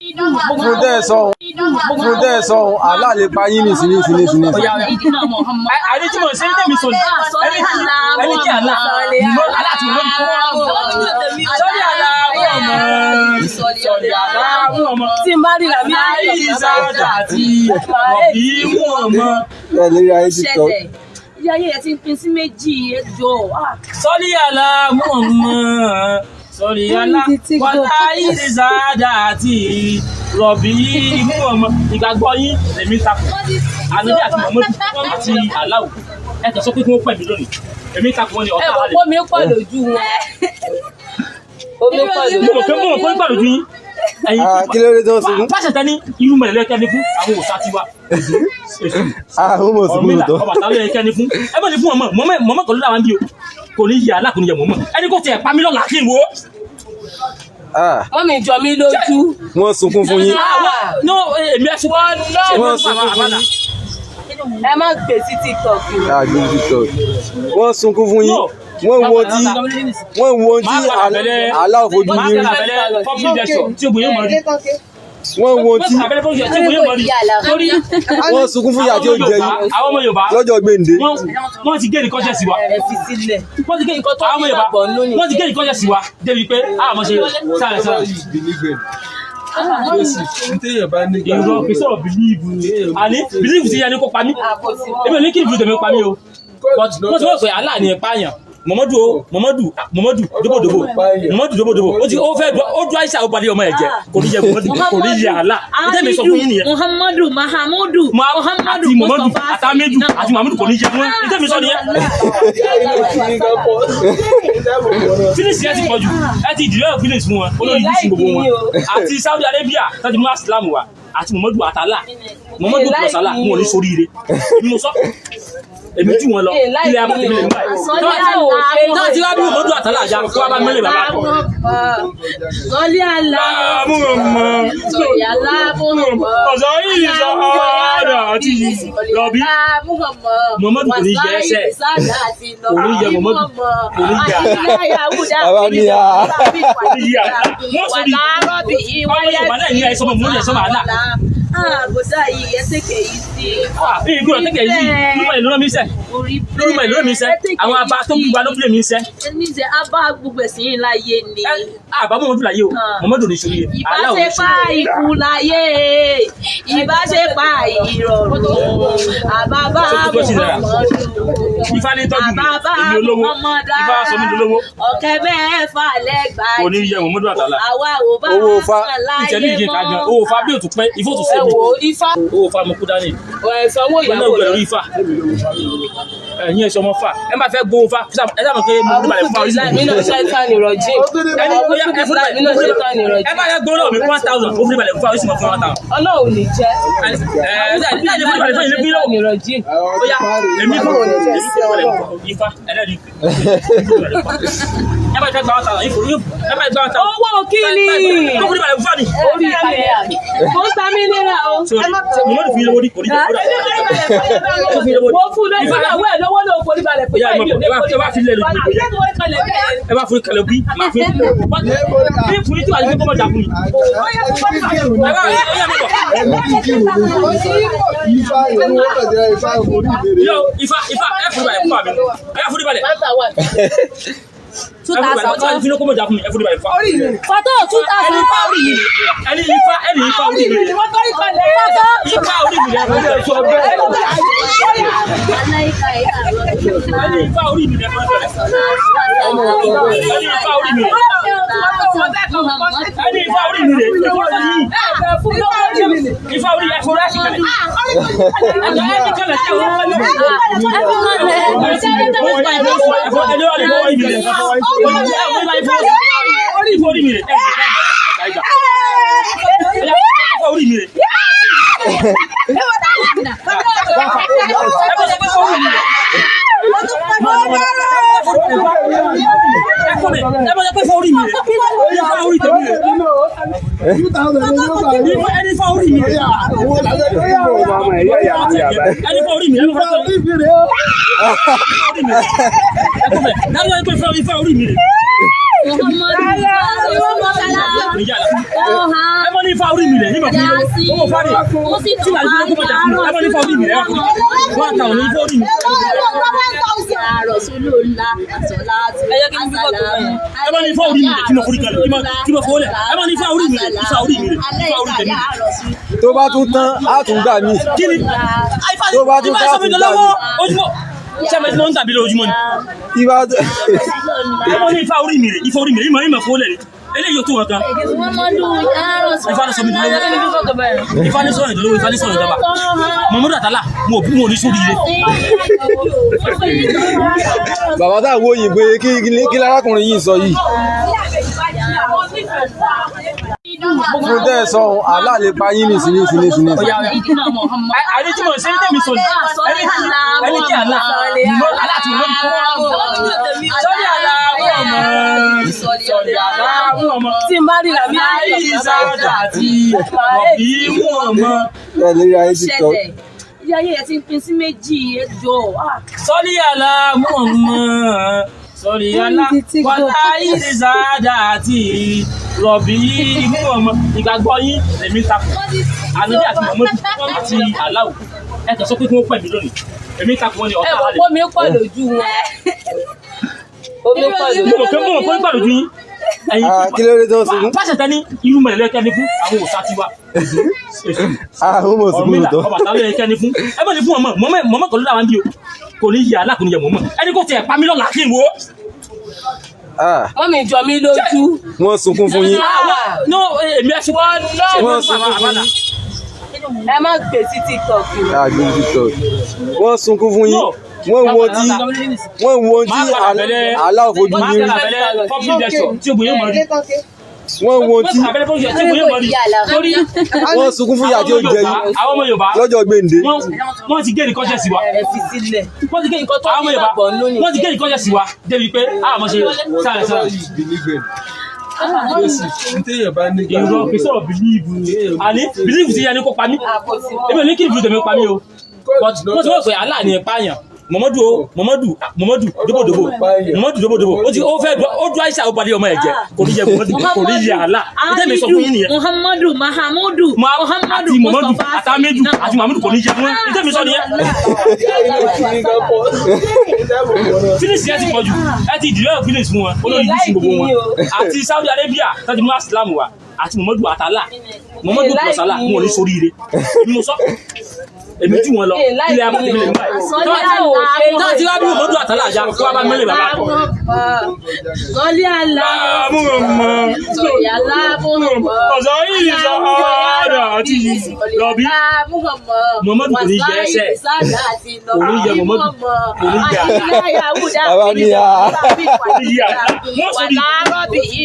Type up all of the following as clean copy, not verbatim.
Fún tẹ́ ẹ sọ fún tẹ́ ẹ sọ Allah lè pa yín nísìn nísìn nísìn nísìn. Àní tí mo ṣe ní tèmi sọ ní ẹni kí àlá àlá àti mọ̀ sọ́rí àlá ọmọ sọ́rí àlá ọmọ Tí n bá rí ra mi, àìsàdà àti ọ̀bí mú ọmọ. Ẹ lè rí ayé TikTok. Ṣẹlẹ̀ ilé ayé ẹ ti ń pín sí méjì, ẹjọ́. Sọ́rí àlá mú ọmọ sọ́rí àlá wàlá ìsàdà àti rọ̀bì mú ọmọ. Ìgbàgbọ́ yín lèmi takò ànábì àti Muhammadu àti aláwò. Ẹ kàn sọ pé kí wọ́n pẹ̀ mí lónìí, èmi takò wọn ni Ẹ ọ̀tá mọ̀ alẹ́. pé omi pọ̀ lójú wọn. Omi pọ̀ lójú. Mo mọ̀ pé gbàdúrà yín ẹ̀yin. Ah, kí ló dé tó ń sunkún? Pàṣẹ tẹ ní irú mọ̀lẹ́lẹ́ kẹ́ni fún àwọn òòṣà tiwa, Èṣù. Ah, ó mọ̀ sunkún Ọ̀rúnmìlà lóòótọ́. Ọbàtálá yẹ kẹ́ni fún. Ẹ bá ní fún ọmọ mọ́mọ́ mọ́mọ́ kan ló dáwà ń bí o. Kò ní yẹ alákùn ní yẹ mọ́mọ́ ẹni kò tiẹ̀ pa mí lọ́la kí n wo. Ah, Mọ́mì jọ mí lójú. wọ́n sunkún fún yín. No, èmi ẹ sunkún. Wọ́n sunkún fún yín. Ẹ má gbé sí TikTok o. Ah, gbé TikTok. Wọ́n sunkún fún yín. Wọ́n wo tí Máa padà bẹ̀rẹ̀ Allah fojú máa yín rí. padà bẹ̀rẹ̀ public lecture tí ogun yóò mọ̀ rí. Wọ́n wo tí Máa padà bẹ̀rẹ̀ public lecture tí ogun yóò mọ̀ rí. Torí wọ́n sunkún fún ìyà tí ó jẹ yín àwọn ọmọ Yorùbá lọ́jọ́ gbèǹde. Wọ́n ti gé ní kọ́ṣẹ́ sí wa. Ẹ fi sílẹ̀. Wọ́n ti gé Nǹkan tó àwọn ọmọ ní Yorùbá ìgbàgbọ́ lónìí. wọ́n ti gé ní kọ́ṣẹ́ sí wa débi pé àwọn ṣe sáré sáré. Ìrọ̀ kì í sọ̀rọ̀ belief. Àní belief ti yẹ ni kó pa mí. Èmi ò ní kí belief tèmi pa mí o. But wọ́n ti wọ́n pè Allah ní ẹ̀pá yàn. Mọ̀mọ́dù o, Mọ̀mọ́dù, Mọ̀mọ́dù, dóbòdóbò, Mọ̀mọ́dù dóbòdóbò, ó ti ó fẹ́ ó dún Aisha, ó balẹ̀ ọmọ ẹ̀ jẹ́, kò ní yẹ Mọ̀mọ́dù, kò ní yẹ Allah. Ìtẹ́ mi sọ fún yín nìyẹn. Muhammadu Mahamudu Muhammadu Àti Mọ̀mọ́dù Mustapha àtàmẹ́jù àti Mọ̀mọ́dù kò ní yẹ wọn. Ìtẹ́ mi sọ nìyẹn. Phyllis yẹn ti pọ̀ jù, ẹ ti dìrẹ́ Phyllis fún wọn, olórí yìí sí gbogbo wọn. Àti Saudi Arabia tó ti mú Islam wá àti Muhammadu àtàlà Muhammadu plus Allah, wọn ò ní sóríire. Èmi mo sọ, èmi jù wọn lọ ilé abátẹ̀mí lè mú báyìí. Náà ti wá bí Muhammadu àtàlà àjà kó wá bá mẹ́lẹ̀ bàbá. Sọlí àlá. Muhammad. Sọlí àlá Muhammad. Ọ̀sán yìí sọ ọ́dà àti lọ́bí. Muhammadu kò ní jẹ ẹsẹ̀. Kò ní jẹ Muhammadu. Kò ní jẹ Àwa ni a. Kò ní yẹ àlá. Wọ́n sọ ní ọmọ Yorùbá náà ní ẹ̀sọ́ mọ̀ mọ́ ẹ̀sọ́ mọ̀ àlá. Àbùdá yìí ẹ tẹ̀kẹ̀ yìí sí. Ìgbọ́dọ̀ tẹ́kẹ̀ yìí lórúkọ ìlú mi sẹ́. Lórúkọ ìlú mi sẹ́. Àwọn abá tó gbogbo ló bílẹ̀ mi sẹ́. Níṣẹ́ abá gbogbo ẹ̀sìn yìí láyé ni. Àbá Muhammadu láyé o, Muhammadu ní sórí Allah ò ní Ìbáṣepá sórí. ikú láyé, ìbáṣepá ìrọ̀rùn, àbábá Muhammadu. Ifá ní tọ́jú mi, Àbábá èmi olówó, Muhammadu. Ifá sọ mí dolówó. Ọ̀kẹ́ mẹ́fà lẹ́gbàá. Kò ní yẹ Muhammadu àtàlà. Àwa ò bá Owó Ifá. wọn láyé Ìtẹ̀lé ìjẹ ká gan, mọ́. owó fa bí òtún pẹ́, ifá òtún Ẹ sẹ́mi. wò ó, Ifá. Owó fa mo kú dání. Ẹ sanwó Mo náà ìyàwó gbọ́dọ̀ rẹ̀. rí ifá. Ẹ̀yin ẹ̀ṣọ́ ọmọ fa, ẹ máa fẹ́ gbowó fa, ẹ sábà pé mo ní balẹ̀ fún wa oríṣiríṣi. Mí náà ṣẹ́tàn ìrọ̀jìn. Ẹni bóyá ẹ fún Mí náà ṣẹ́tàn ìrọ̀jìn. ẹ bá yẹ gbowó lọ́wọ́ mi 1,000, ó fún balẹ̀ fún wa oríṣiríṣi fún 1,000. Ọlọ́run ò ní jẹ́. Ẹ ẹ ẹ fún balẹ̀ fún ilé fún Ìrọ̀jìn. Bóyá èmi fún balẹ̀ fún ifá ẹlẹ́rìí. Ẹ bá fẹ́ gba 1,000, ẹ bá gba 1,000. Owó kí ni? Ó fún balẹ̀ fún wa ni. Orí ìkàlẹ̀ àmì. Mo ń ta mí níra o. Mo mọ̀ ní fún yín lówó ní kò ní jẹ́ kódà. Mo fún un lójú ìyàwó ẹ̀ lọ́wọ́ náà forí balẹ̀ pé Ó yá, ẹ má ẹ bá fi lẹ̀ lójú. Ẹ bá fún kalẹ̀ bí màá fún bí fún yín tí wàá ní kó mọ̀ dà fún yín. Ẹ bá ó yá mọ̀ bọ̀. Yọ ifá ifá ẹ fún balẹ̀ fún mi. Ẹ fún balẹ̀. 2,000. Ẹ fún balẹ̀ fún kó mọ̀ dà fún mi. Ẹ fún balẹ̀ fún. Fọ́tò 2,000. Ẹni ifá orí mi. Ẹni ifá ẹni ifá orí mi. Fọ́tò. Ifá orí mi. Ẹni ifá orí mi. Ẹni ifá orí mi. Ẹni ifá orí mi. Ifá orí ẹ fún láti kalẹ̀. Ẹ fi kalẹ̀ sí àwọn ọmọ mi. Ẹ mọ ní ifá orí mi rẹ̀ nígbà fún mi owó fáre tí wàá fi lóko mọ̀jà fún mi. Ẹ má ní ifá orí mi rẹ̀ wọ́n àtàwọn ní ifá orí mi. Ẹ má ní ifá orí mi rẹ̀ kí mo forí kalẹ̀ kí mo fowó lẹ̀. Ẹ má ní ifá orí mi rẹ̀ ifá orí mi rẹ̀ ifá orí tèmi. Tó bá tún tán á tún gbà mí. Kí ni Tó bá tún ifá tán á sọ mi tún gbà lọ́wọ́ mí. ojúmọ́ ṣé àmọ́ tí wọ́n ń tàbí lójúmọ́ ni. Ifá Ẹ má ní ifá orí mi rẹ̀ ifá orí mi rẹ̀ ìmọ̀ fowó lẹ̀ ni eléyìí ò tó wọn kan. Ifá ló sọ mi lọ́wọ́ ifá ní sọ̀rọ̀ ìdílówó ifá ní sọ̀rọ̀ ìjọba Muhammadu Atala mo ò ní sórí ire. Bàbá tá à ń wò yìí pé kí lárákùnrin yìí sọ yìí. Fún tẹ́ ẹ sọ ohun Allah lè pa yín nísìnyí nísìnyí nísìnyí. Àní tí mo ṣe ní tèmi sọ ni ẹni tí àlá mọ àlá àti mọ sọrí àlá mú ọmọ sọrí àlá mú ọmọ Tí n bá rí làmí àìsàdà àti ọbí mú ọmọ Ẹ lè rí ayé TikTok. ṣẹlẹ̀. Ilé ayé ẹ ti ń pín sí méjì ẹjọ́. sọrí àlá mú ọmọ sọrí àlá wàlá àìsàdà àti rọ̀bì mú ọmọ. Ìgbàgbọ́ yín lèmi takò ànábì àti mọ̀mọ́dù àti aláwò ẹ kàn sọ pé kí wọ́n pẹ̀ mí lónìí èmi takò wọn ni Ẹ ọ̀tá wò alẹ́. omi pọ̀ lójú wọn. Omi pọ̀ lójú Mo mọ̀ pé mo mọ̀ pé ń gbàdúrà yín. Ẹ̀yin Ah, kí ló dé tó ń sunkún? Pàṣẹ tẹ ní irú mọ̀lẹ́ lẹ́kẹ́ ní fún àwọn òòṣà tiwa. Èṣù Ah, ó mọ̀ sunkún Ọ̀rúnmìlà lóòótọ́. Ọbàtálá lẹ́kẹ́ ní fún. Ẹ bá ní fún ọmọ mọ̀mọ́ kan ló dà wá ń bí o. Kò ní yẹ aláàkó ní yẹ mọ̀mọ́. Ẹni kò tiẹ̀ pa mí lọ́la kí n wo. Ah, Wọ́n mi jọ mí lójú. wọ́n sunkún fún yín. No, èmi ẹ ṣe Wọ́n lọ́ Wọ́n sunkún fún yín. Ẹ má gbé sí TikTok o. Ah, gbé TikTok. Wọ́n sunkún fún yín. Wọ́n wo tí wọ́n wo tí Máa padà bẹ̀rẹ̀ Allah fojú máa yín rí. padà bẹ̀rẹ̀ public lecture tí ogun yóò mọ̀ rí. Wọ́n wo tí Máa padà bẹ̀rẹ̀ public lecture tí ogun yóò mọ̀ rí. Torí wọ́n sunkún fún ìyà tí ó jẹ yín àwọn ọmọ Yorùbá lọ́jọ́ gbèǹde. wọ́n ti gé ní conscience wa. Ẹ fi sílẹ̀. Wọ́n ti gé Nǹkan tó àwọn ọmọ Yorùbá nígbàgbọ́ nínú wọ́n ti gé ní conscience wa débi pé a máa ṣe sáré sáré. Ìrọ̀ kì í sọ̀rọ̀ bìlíìfù. Àní bìlíìfù ti yẹ ni kó pa mí. Èmi ò ní kí ìbìlíìfù tèmi pa mí o. But wọ́n ti wọ́n pé Allah ni ẹ̀ pààyàn. Mọ̀mọ́dù o Mọ̀mọ́dù Mọ̀mọ́dù dóbòdóbò Mọ̀mọ́dù dóbòdóbò ó ti ó fẹ́ ó dún Aisha ó balẹ̀ ọmọ ẹ̀ jẹ́ kò ní yẹ Mọ̀mọ́dù kò ní yẹ Allah. Ìtẹ́ mi sọ fún yín nìyẹn. Muhammadu Mahamudu Muhammadu àti Mọ̀mọ́dù àtàmẹ́dù àti Mọ̀mọ́dù kò ní yẹ fún ìtẹ́ mi sọ nìyẹn. Fínísì ẹ ti pọ̀ jù ẹ ti dìrẹ́ fínísì fún wọn olórí bísí gbogbo wọn àti Saudi Arabia tó ti mú Islam wá àti Mọ̀mọ́dù àtàlà Mọ̀mọ́dù plus Allah wọn ò ní sórí ire èmi mo sọ èmi jù wọn lọ ilé abọ́ tèmi lè mú báyìí tó ti wá bí Mọ̀mọ́dù àtàlà àjà kó wá bá mẹ́lẹ̀ bàbá kọ. Sọlí àlá. Sọlí àlá Muhammad. Ọ̀sán yìí sọ ọ́dà àti lọ́bí. Muhammadu kò ní jẹ ẹsẹ̀. Kò ní jẹ Muhammadu. Kò ní jẹ àlá. Bàbá ní a. Kò ní jẹ àlá. Wọ́n sọ ní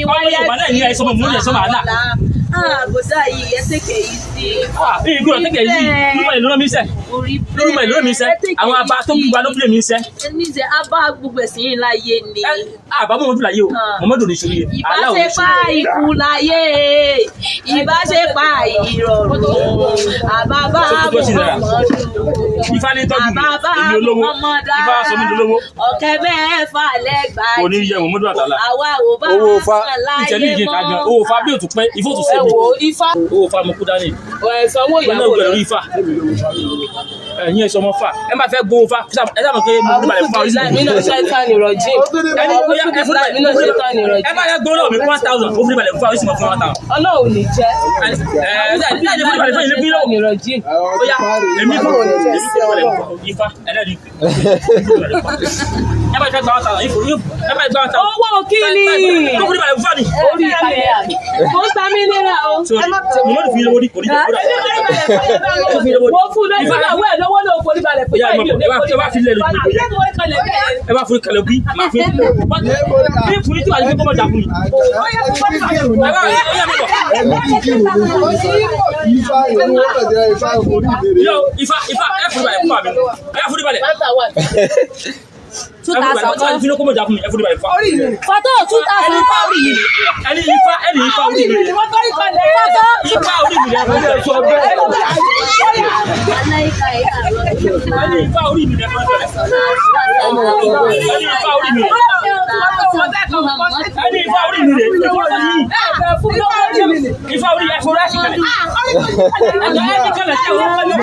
ọmọ Yorùbá náà ní ẹ̀sọ́ mọ̀ mọ́ ẹ̀sọ́ mọ̀ àlá. Àgùdá yìí ẹsẹ̀kẹ̀ yìí sí. Ìgbọ́n tẹ́kẹ̀ yìí lórúmọ ìlú mi sẹ́. Lórúmọ ìlú mi sẹ́. Àwọn abá tó bí wa ló bí mi sẹ́. Ẹni jẹ́ abá gbogbo ẹ̀sìn yìí láyé ni. Àbá Muhammadu láyé o, Muhammadu ní sórí yẹ. Allah ò ní Ìbáṣepá sórí yẹ. ikú láyé, ìbáṣepá ìrọ̀rùn, àbábá Muhammadu. Ifá ní tọ́jú mi, Àbábá èmi olówó, Muhammadu. Ifá sọ mí dolówó. Ọ̀kẹ́ mẹ́fà lẹ́gbàá. Kò ní yẹ Muhammadu àtàlà. Àwa ò bá Owó Ifá. kàn láyé Ìtẹ̀lé ìyè ká gan, mọ́. owó fa bí òtún pẹ́, ifó tún Ẹ sẹ́mi. wò ó, Ifá. Owó fa mo kú dání. Ẹ sanwó Mo náà ìyàwó gbẹ̀rù rẹ̀. ifá. Ẹ̀yin ẹ̀sọ́ ọmọ fà. Ẹ máa fẹ́ gbowó fa. Ẹ sábà pé mo dúpọ̀ fún oríṣi. Mí náà ṣẹ́tàn ìrọ̀jìn. Ẹni bóyá ẹ fún Mí náà ṣẹ́tàn ìrọ̀jìn. Ẹ bá yẹ gbowó lọ́wọ́ mi 1000, ó fi balẹ̀ fún oríṣi mọ̀ fún 1000. Ọlọ́run ò ní jẹ́. Ẹ ẹ ẹ fún balẹ̀ fún ilé fún lọ́wọ́. Ìrọ̀jìn. Bóyá èmi fún èmi fún balẹ̀ fún ifá ẹlẹ́rìí. Ẹ bá fẹ́ gba 1000, ifo ẹ bá gba 1000. Owó kíni? Ó fún balẹ̀ fún fani. Orí ìkàlẹ̀. Mo ń ta mí nílà o. Mo mọ̀ fi lówó ní kò ní jẹ́ kódà. Mo fún un lọ́wọ́ ìyàwó ẹ̀ lọ́wọ́ ló forí balẹ̀ fún Ó yá, ẹ bá fi lẹ̀ lójú. Ẹ bá fún kalẹ̀ bí máa fún bí fún yín tí wàá ní kó mọ̀ dà fún mi. Ẹ bá ó yá mi bọ̀. Yọ ifá ifá ẹ fún balẹ̀ fún mi. Ẹ fún balẹ̀. Two Ẹ fún balẹ̀ thousand tí wàá ní kó mọ̀ dà fún mi. Ẹ fún balẹ̀ fún. Fọ́tò 2000. Ẹni ifá ẹni ifá orí mi rẹ̀. Fọ́tò. Ifá orí mi rẹ̀. Ẹni ifá orí mi rẹ̀. Ẹni ifá orí mi rẹ̀. Ẹni ifá orí mi rẹ̀. Ifá orí ẹ fún rẹ̀ kalẹ̀. Ẹni kan lẹ̀ tí àwọn ọmọ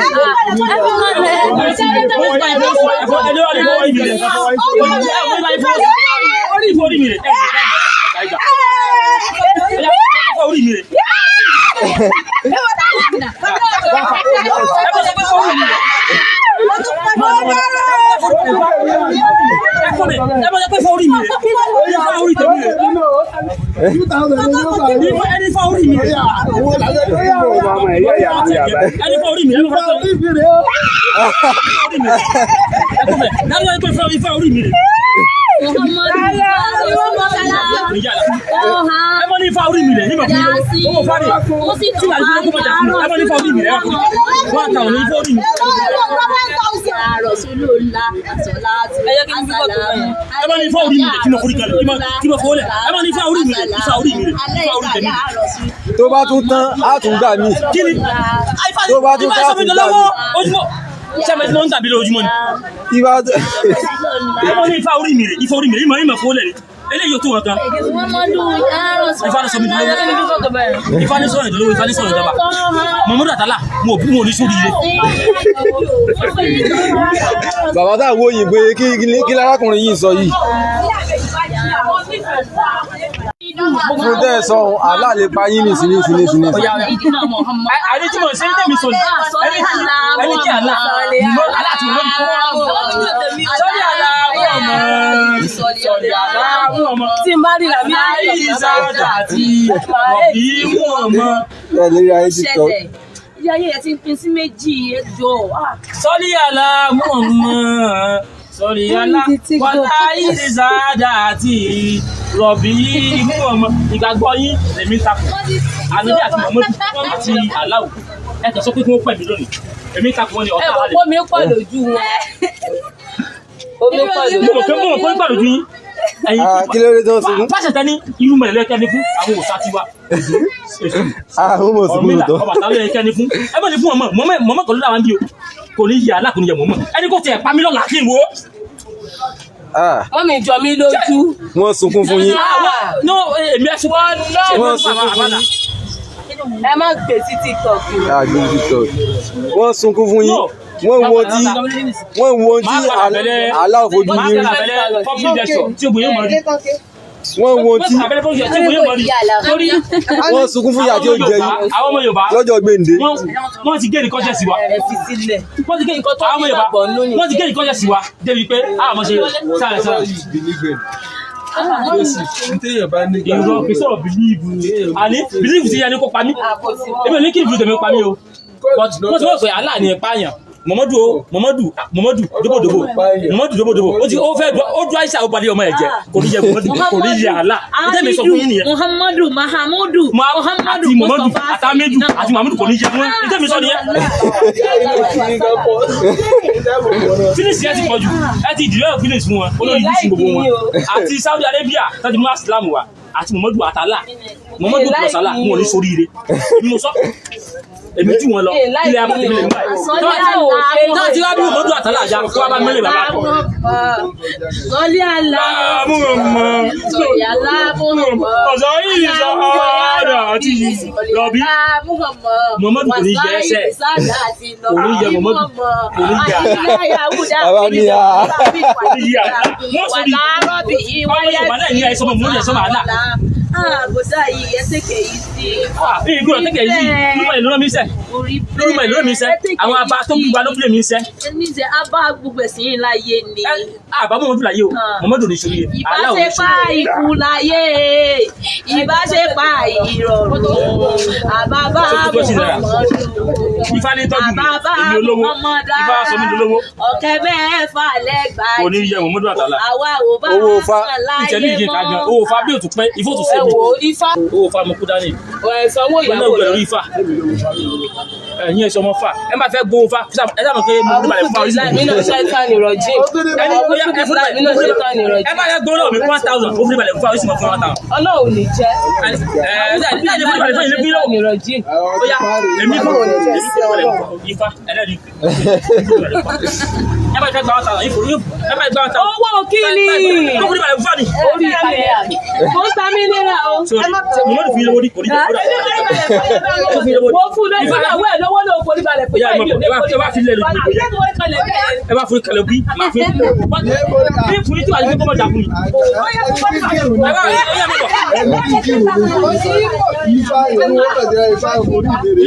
Tó bá tún tán á tún gbà mí. Tó bá tún tán á tún gbà mí. Ṣé mo ń tàbí lójúmọ́ ni? Ibà Ẹ mọ ní ifá orí mi rè, ifá orí mi rè, ìmọ̀ ìmọ̀ fowó lẹ̀ ni. Eléyìí ò tó wọn kan. Ifá ló sọ mi dolówó. Ifá ní sọ̀rọ̀ ìdolówó, ifá ní sọ̀rọ̀ ìjọba. Mọ̀mọ́dù Àtàlà, mo ò ní sórí ire. Bàbá tá à ń wò yìí pé kí lárákùnrin yìí sọ yìí. Fún tẹ́ ẹ sọ ohun, Allah lè pa yín nísìn nísìn nísìn nísìn. Àní tí mo ṣe ní tèmi sọ ni, ẹni kí àlá, àlá àti mọ̀mọ́dù. Sọ́rí àlá ọmọ, sọ́rí àlá ọmọ. Tí n bá rí làbí Àìsàdà àti ọ̀bí mú ọmọ. Ẹ lè rí ayé TikTok. Ilé ayé ẹ ti ń pín sí méjì ẹjọ́. Sọ́rí àlá mú ọmọ. Sọ́rí àlá wàlá ìsàdà àti rọ̀bì mú ọmọ. Ìgbàgbọ́ yín lèmi takò. Ànábì àti Mọ̀mọ́dù àti Aláwù. Ẹ kàn sọ pé kí wọ́n pẹ̀ mí lónìí. Èmi takò wọn ni ọ̀tá Ẹ wa wò lè. omi pọ̀ lójú wọn. Omi pọ̀ lójú. Mo mọ̀ pé mo mọ̀ pé pàdé ojú yín. Ẹ̀yin Kí ló dé tó ń sunkún? Fáṣẹ̀ tẹ́ ní irú mọ̀lẹ́lẹ́ kẹ́ni fún àwọn òòṣà tiwa. Àwọn ọmọ sunkún Ọ̀rúnmìlà lóòótọ́. Ọbàtálá ló yẹ kẹ́ni fún. Ẹ bá ní fún ọmọ mọ̀mọ́ kan ló dà wá ń bí o. Kò ní yẹ alákùnrin yẹ mọ̀mọ́. Ẹni kò tiẹ̀ pa mí lọ́la kí n wo. Mọ́mí jọ mí lójú. Wọ́n sunkún fún yín. No, èmi ẹ sunkún. Wọ́n sunkún fún yín. Ẹ má gbé sí TikTok o. Àgbẹ̀ TikTok. Wọ́n sunkún fún yín. Wọ́n wo tí wọ́n wo tí Allah fojú Máa yín rí. padà bẹ̀rẹ̀ public lecture tí ogun yóò mọ̀ rí. Wọ́n wo tí Máa padà bẹ̀rẹ̀ public lecture tí ogun yóò mọ̀ rí. Torí wọ́n sunkún fún ìyà tí ó jẹ yín àwọn ọmọ Yorùbá lọ́jọ́ gbèǹde. wọ́n ti gé ní kọ́ṣẹ́ sí wa. Ẹ fi sílẹ̀. Wọ́n ti gé Nǹkan tó àwọn ọmọ Yorùbá nígbàgbọ́ lónìí. wọ́n ti gé ní kọ́ṣẹ́ sí wa débi pé àwọn ọmọ ṣe sáré sáré. Irọ́ kì í sọ̀rọ̀ bìlíìfù. Àní bìlíìfù ti yẹ ni kó pa mí. Èmi ò ní kí ìlú tèmi pa mí o. But wọ́n ti wọ́n pé Allah ni pààyàn. Mọ̀mọ́dù o, Mọ̀mọ́dù, Mọ̀mọ́dù, dóbòdóbò, Mọ̀mọ́dù dóbòdóbò, ó ti ó fẹ́ ó dún àìsàn ó balẹ̀ ọmọ ẹ̀ jẹ́, kò ní jẹ Mọ̀mọ́dù, kò ní yẹ Allah. Ìjẹ́ mi sọ fún yín nìyẹn. Muhammadu Mahamudu Muhammadu Àti Mọ̀mọ́dù, àtàmẹ́dù, àti Mọ̀mọ́dù kò ní jẹ fún. Ìjẹ́ mi sọ nìyẹn. Fínísì ẹ ti pọ̀ jù, ẹ ti dìrẹ́ fínísì fún wọn, olórí ìlú gbogbo wọn. Àti Saudi Arabia tó ti mú Islam wá, àti Mọ̀mọ́dù àtàlà, Mọ̀mọ́dù plus Allah, mo ò ní sóríire. Èmi mo sọ, èmi jù wọn lọ, ilé abá tèmi lè mú báyìí. Tọ́ ti wá bí Mọ̀mọ́dù àtàlà àjà kó wá bá mẹ́lẹ̀ bàbá. Sọlí àlá. Muhammad. Sọlí àlá Muhammad. Ọ̀sán yìí sọ ọ́dà àti lọ́bí. Muhammadu kò ní jẹ ẹsẹ̀. Kò ní jẹ Muhammadu. Kò ní jẹ Bàbá ní a. Kò ní jẹ àlá. Wọ́n sọ ní ọmọ Yorùbá náà ní àìsàn mọ̀ mọ́ ẹ̀sọ́ màálà. Àbùdá yìí ẹsẹ̀ kẹ̀yì sí. Ìgbọ́dọ̀ tẹ́kẹ̀ yìí lórúkọ ìlú rán mi sẹ́. Lórúkọ ìlú rán mi sẹ́. Àwọn abá tó bí wa ló bílẹ̀ mi sẹ́. Níṣẹ́ abá gbogbo ẹ̀sìn yìí láyé ni. Àbá Muhammadu láyé o, Muhammadu ní sórí Allah ò ní Ìbáṣepá sórí. ikú láyé, ìbáṣepá ìrọ̀rùn, àbábá Muhammadu. Ifá ní tọ́jú mi, Àbábá èmi olówó, Muhammadu. Ifá sọ mí dolówó. Ọ̀kẹ́ mẹ́fà lẹ́gbàá. Kò ní yẹ Muhammadu àtàlà. Àwa ò bá Owó Ifá. sàn láyé Ìtẹ̀lé ìjẹ ká gan, mọ́. owó Ifá bí òtún pẹ́, Ifá òtún Ẹ sẹ́mi. wò ó, Ifá. Owó Ifá mo kú dání. Ẹ sanwó Mo náà ìyàwó gbọ́dọ̀ rẹ̀. rí Ifá. Ẹ̀yin ẹ̀ṣọ́ ọmọ Fà, ẹ máa fẹ́ gbowó Fá, ẹ sábà pé mo ní balẹ̀ fún oríṣiríṣi. Mí náà ṣẹ́tàn ìrọ̀jìn. Ẹni bóyá ẹ fún Mí náà ṣẹ́tàn ìrọ̀jìn. ẹ máa fẹ́ gbowó lọ́wọ́ mi 1000, ó fi balẹ̀ fún oríṣiríṣi fún 1000. Ọlọ́run ò ní jẹ́. Ẹ ẹ ẹ fún balẹ̀ fún ilé fún lọ́wọ́. Ìrọ̀jìn. Bóyá èmi fún èmi fún balẹ̀ fún Ifá ẹlẹ́rìí. Ẹ bá fẹ́ gba 1,000 yín fún ẹ bá gba 1,000. Owó kíni? Mo forí balẹ̀ fún fani. Orí ìkàlẹ̀ mo ń ta mí náírà o. Mo mọ̀ ní fún yín lówó ní kò ní jẹ́ kódà. Mo fún lójú ìyàwó ẹ̀ lọ́wọ́ ló forí balẹ̀ fún Ìyá ẹ bá fi lẹ̀ lójú. Ẹ bá forí kalẹ̀ bí máa fi bí fún yín tí wàá ní kó mọ̀ dà fún mi. Ẹ bá ẹ yá mi bọ̀.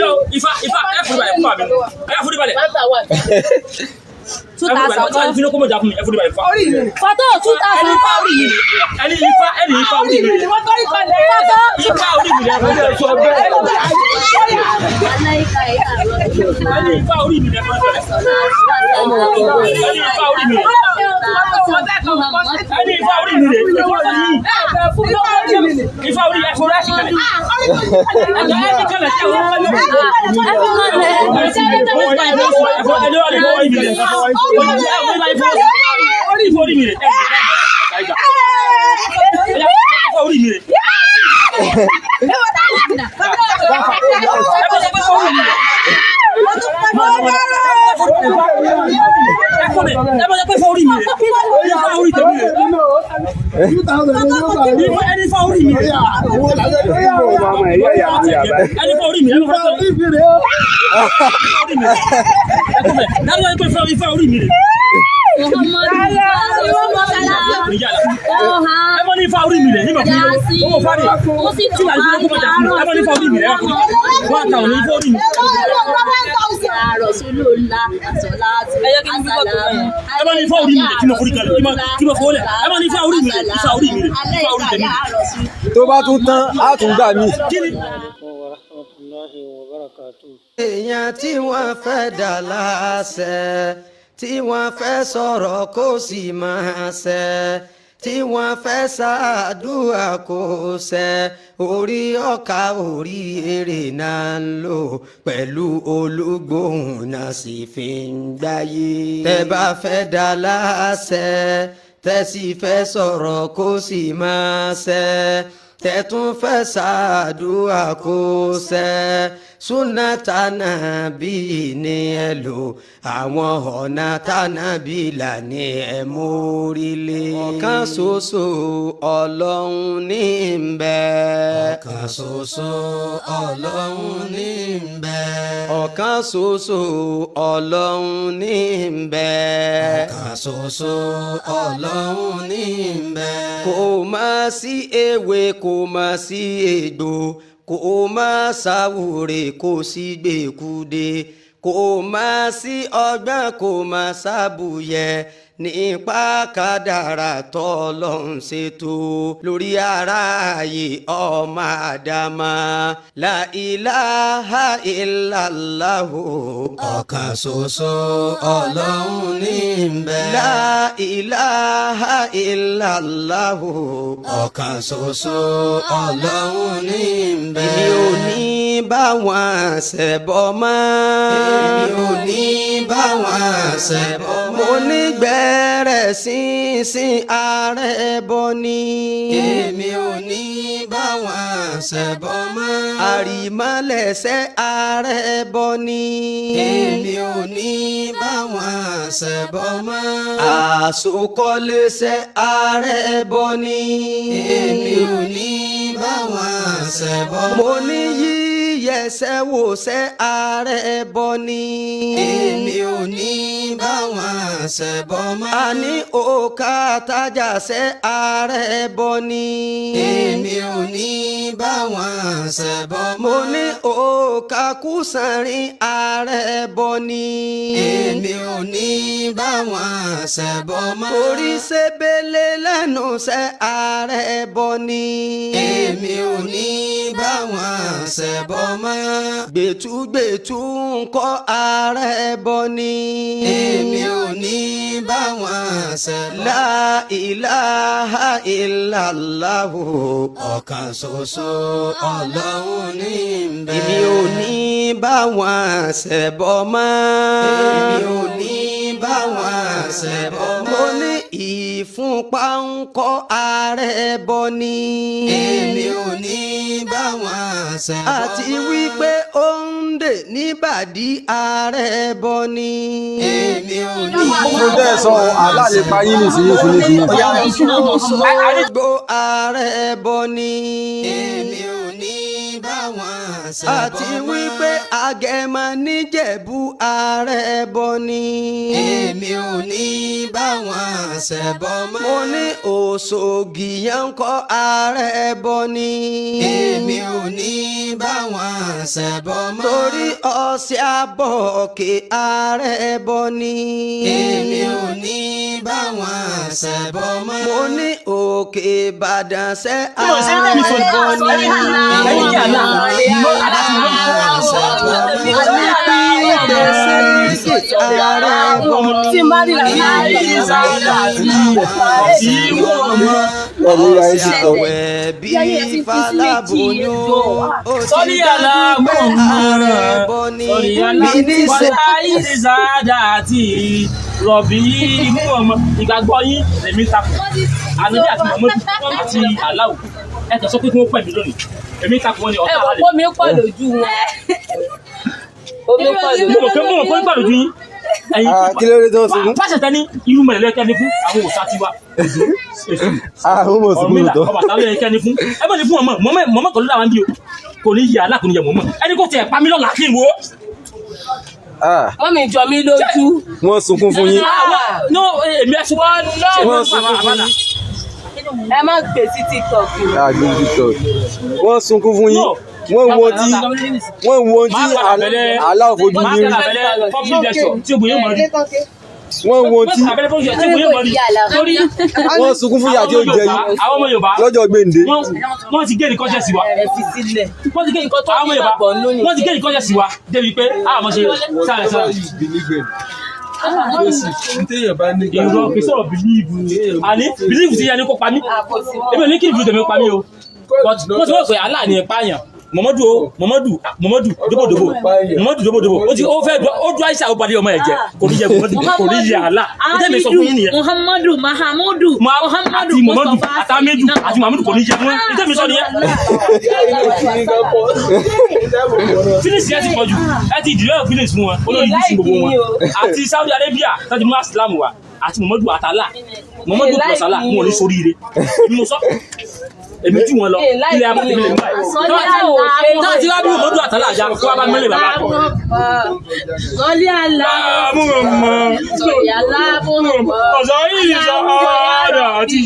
Yọ ifá ifá ẹ forí balẹ̀ fún mi. Ẹ forí balẹ̀. 2,000 Tí wàá ní kó mọ̀ dà fún mi ẹ forí balẹ̀ fún mi. Fọ́tò 2,000. Ẹni ifá orí mi ẹni ifá ẹni ifá orí mi. Fọ́tò. Ifá orí mi rẹ̀ ẹni ifá orí mi rẹ̀ ẹni ifá orí mi rẹ̀ ẹni ifá orí mi rẹ̀ ifá orí ẹ forí ẹsì kalẹ̀ ẹsì kalẹ̀ tí àwọn ọmọ ifá orí mi rẹ̀ ifá orí mi rẹ̀. Ẹ bá ní ifá orí mi rẹ̀ kí mo forí kalẹ̀ kí mo fowó lẹ̀ ẹ bá ní ifá orí mi rẹ̀ ifá orí mi rẹ̀ ifá orí tèmi. Tó bá tún tán á tún gbà mí. Kí ni. Èèyàn tí wọ́n fẹ́ dà láṣẹ, tí wọ́n fẹ́ sọ̀rọ̀ kó sì máa ṣẹ, tí wọ́n fẹ́ ṣàdúrà kó ṣẹ, orí ọkà orí èrè náà ń lò pẹ̀lú olúgbòhùn náà sì fi ń gbáyé. Tẹ́ bá fẹ́ dà láṣẹ, tẹ́ sì fẹ́ sọ̀rọ̀ kó sì máa ṣẹ, tẹ́ tún fẹ́ ṣàdúrà kó ṣẹ, súnà tànàbí ni ẹ lò, àwọn ọ̀nà tànàbí là ní ẹ mórílé. Ọ̀kan ṣoṣo Ọlọ́run ní ń bẹ. Ọ̀kan ṣoṣo Ọlọ́run ní ń bẹ. Ọ̀kan ṣoṣo Ọlọ́run ní ń bẹ. Ọ̀kan ṣoṣo Ọlọ́run ní ń bẹ. Kò má sí ewé, kò má sí egbò, kò má sáwúre, kò sí gbèkúde, kò má sí ọgbọ́n, kò má sábùyẹ nípa kádàrá tọ́lọ́hun ṣètò lórí aráyé ọmọ àdámà. La ilaha illallahu. Ọ̀kan ṣoṣo Ọlọ́run ní ń bẹ. La ilaha illallahu. Ọ̀kan ṣoṣo Ọlọ́run ní ń bẹ. Èmi ò ní bá wọn ṣẹbọ mọ́. Èmi ò ní bá wọn ṣẹbọ mọ́. Mo ní gbẹ̀rẹ̀ sínsìn ààrẹ bọ ni. Èmi ò ní bá wọn ṣẹbọ mọ́. Àrìmọ́lẹ̀ṣẹ̀ ààrẹ bọ ni. Èmi ò ní bá wọn ṣẹbọ mọ́. Àsokọ́lẹ́ṣẹ̀ ààrẹ bọ ni. Èmi ò ní bá wọn ṣẹbọ mọ́. Mo ní yíyẹsẹ̀ wòṣẹ̀ ààrẹ bọ ni. Èmi ò ní bá wọn ṣẹbọ mọ́. A ní òkà tájà ṣe ààrẹ bọ ni. Èmi ò ní bá wọn ṣẹbọ mọ́. Mo ní òkà kùsànrin ààrẹ bọ ni. Èmi ò ní bá wọn ṣẹbọ mọ́. Orí ṣebele lẹ́nu ṣe ààrẹ bọ ni. Èmi ò ní bá wọn ṣẹbọ mọ́. Gbẹ̀túgbẹ̀tú ń kọ́ ààrẹ bọ ni. Èmi ò ní bá wọn ṣẹbọ. La ilaha illallahu. Ọ̀kan ṣoṣo Ọlọ́run ní ń bẹ. Èmi ò ní bá wọn ṣẹbọ mọ́. Èmi ò ní bá wọn ṣẹbọ mọ́. Mo ní Ìfúnpá ń kọ́ ààrẹ bọ ni. Èmi ò ní bá wọn ṣẹbọ mọ́. Àti wípé ó ń dè níbàdí ààrẹ bọ ni. Èmi ò ní Mo tẹ́ ẹ sọ Allah lè pa yín nísìnyí nísìnyí nísìnyí. Òṣogbo ààrẹ bọ ni. Èmi ò ní bá wọn ṣẹbọ Àti mọ́. wípé Agẹmọ níjẹ̀bú ààrẹ bọ ni. Èmi ò ní bá wọn ṣẹbọ mọ́. Mo ní Òṣogì yẹn ń kọ́ ààrẹ bọ ni. Èmi ò ní bá wọn ṣẹbọ mọ́. Torí ọ̀sẹ̀ àbọ̀kè ààrẹ bọ ni. Èmi ò ní bá wọn ṣẹbọ mọ́. Mo ní Òkè Ìbàdàn ṣẹ́ ààrẹ bọ ni. Ẹni jẹ́ àlá Mo ní Mo ní pípé sẹ́ríkì ààrẹ bọ ni. Tí n bá rí tí wọ́n mọ̀. Ẹ̀mí ra ẹ̀ sì tọ́. Àwẹ̀ bí Fálábòyún ó ti Sọ́rí àlá dájú pé ààrẹ bọ ni. Sọ́rí àlá Mi ní ṣe wàlá ìsádà àti rọ̀bì mú ọmọ ìgbàgbọ́ yín lèmi takò. Ànábì àti Muhammadu àti Aláwù ẹ kàn sọ pé kí wọ́n pẹ̀ mí lónìí. Èmi takò wọn ni Ẹ ọ̀tá mọ̀ rẹ̀. pé omi pọ̀ lójú wọn. Omi pọ̀ lójú Mo mọ̀ pé mo mọ̀ pé nígbà lójú yín. Ẹ̀yin Ah, kí ló dé tó ń sunkún? Pàṣẹ tẹ́ni irú mẹ̀lẹ́ lẹ́kẹ́ni fún àwọn òòṣà tiwa. Èṣù Ah, ó mọ̀ sunkún Ọ̀rúnmìlà tó. Ọbàtálá ló yẹ kẹ́ni fún. Ẹ bá ní fún ọmọ mọ́mọ́ mọ́mọ́ kan ló dáwà ń bí o. Kò ní yẹ aláàkó ní yẹ mọ́mọ́. Ẹni kò tiẹ̀ pa mí lọ́la kí n wo. Ah, Wọ́n mi jọ mí lójú. wọ́n sunkún fún yín. No, èmi ẹ sọ Wọ́n sunkún fún yín. Ẹ má gbé sí TikTok o. Ah, gbé TikTok. Wọ́n sunkún fún yín. Wọ́n wo tí wọ́n wo tí Máa padà bẹ̀rẹ̀ Allah fojú máa yín rí. padà bẹ̀rẹ̀ public lecture tí ogun yóò mọ̀ rí. Wọ́n wo tí Máa padà bẹ̀rẹ̀ public lecture tí ogun yóò mọ̀ rí. Torí wọ́n sunkún fún ìyà tí ó jẹ yín àwọn ọmọ Yorùbá lọ́jọ́ gbèǹde. wọ́n ti gé ní kọ́ṣẹ́ sí wa. Ẹ fi sílẹ̀. Wọ́n ti gé Nǹkan tó àwọn ọmọ ní Yorùbá ìgbàgbọ́ nínú wọ́n ti gé ní kọ́ṣẹ́ sí wa débi pé àwọn ọmọ ṣe sáré sáré. Ìrọ̀ kì í sọ̀rọ̀ bìlíìfù. Àní bìlíìfù ti yẹ ni kó pa mí. Èmi ò ní kí ìlú tèmi pa mí o. But wọ́n ti wọ́n pè Allah ní ẹ̀pá yàn. Mọ̀mọ́dù o, Mọ̀mọ́dù, Mọ̀mọ́dù, dóbòdóbò, Mọ̀mọ́dù dóbòdóbò. Ó ti ó fẹ́ ó dún Aisha ó balẹ̀ ọmọ ẹ̀ jẹ́. Kò ní yẹ Mọ̀mọ́dù, kò ní yẹ Allah. Ìjẹ́ mi sọ fún yín nìyẹn. Muhammadu Mahamudu Muhammadu Àti Mọ̀mọ́dù, àtàmẹ́dù, àti Mọ̀mọ́dù kò ní yẹ wọ́n. Ìjẹ́ mi sọ nìyẹn. Fínísì ẹ ti pọ̀jù, ẹ ti dìrẹ́ fínísì fún wọn, olórí yìí gbogbo wọn. Àti Saudi Arabia tó ti mú Islam wá, àti Mọ̀mọ́dù àtàlà, Mọ̀mọ́dù plus Allah, wọn ò ní sóríire. Èmi mo sọ, èmi jù wọn lọ, ilẹ̀ abúlé mi lè mú báyìí. Tó ti wá bí Mọ̀mọ́dù àtàlà àjà, kó wá bá mẹ́lẹ̀ bàbá kọ. Sọlí àlá. Mọ̀mọ́, Sọlí àlá. ọ̀sán yìí sọ ọ́ àti